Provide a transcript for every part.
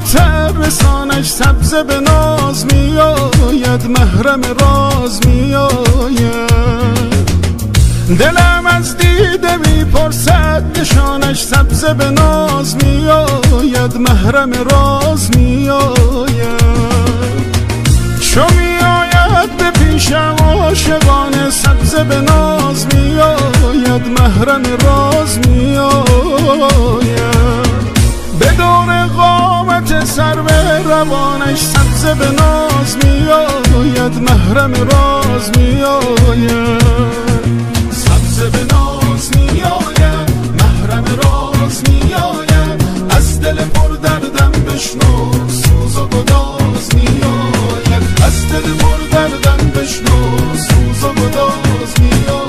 زودتر رسانش سبزه به ناز میآید، محرم راز میآید. دلم از دیده میپرسد نشانش سبزه به ناز میآید، محرم راز میآید. چو میآید به پیشم عاشقانه سبزه به ناز میآید، محرم راز میآید. به دور قامت سرو روانش سبزه به ناز میآید، محرم راز میآید. سبزه به ناز میآید، محرم راز میآید. از دل پر دردم بشنو سوز و گداز میآید. از دل پر دردم بشنو سوز و گداز میآید.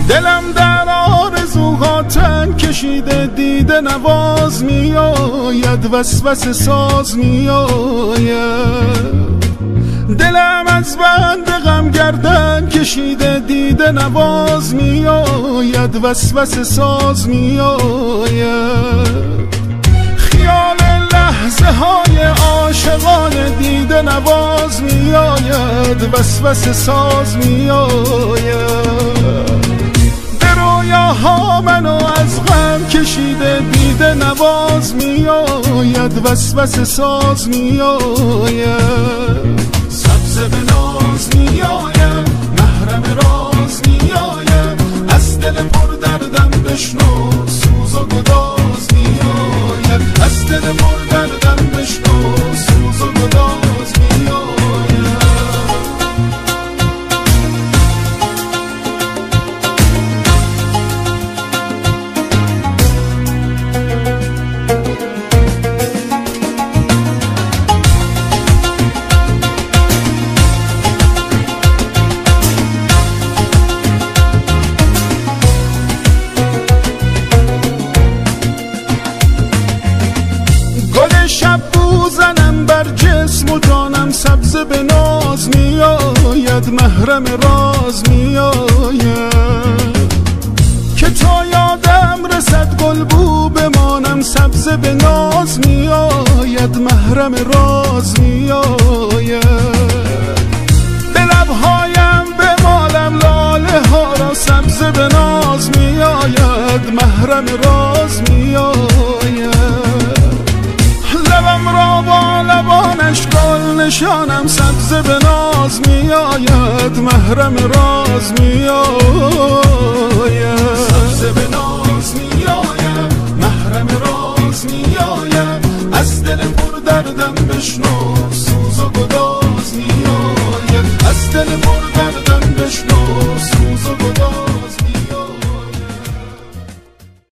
دلم در آرزوها تن کشیده، دیده نواز میآید، وسوسه ساز میآید. دلم از بند غم گردن کشیده، دیده نواز میآید، وسوسه ساز میآید. خیال لحظه های عاشقانه دیده نواز میآید، وسوسه ساز میآید. رویاها منو از غم کشیده، دیده نواز میآید، وسوسه ساز میآید. سبزه به ناز میآید، محرم راز میآید. از دل پر دردم بشنو سوز و گداز میآید. از دل پر دردم بشنو سوز و گداز میآید. شب بوزنم بر جسم و جانم سبزه به ناز میآید، محرم راز میآید. که تا یادم رسد گل بو بمانم سبزه به ناز میآید، محرم راز میآید. به لبهایم بمالم لاله ها را سبزه به ناز میآید، محرم راز میآید. لبم را با لبانش گل نشانم سبزه به ناز میآید، محرم راز میآید. سبزه به ناز میآید، محرم راز میآید. از دل پر دردم بشنو سوز و گداز میآید. از دل پر دردم بشنو سوز و گداز.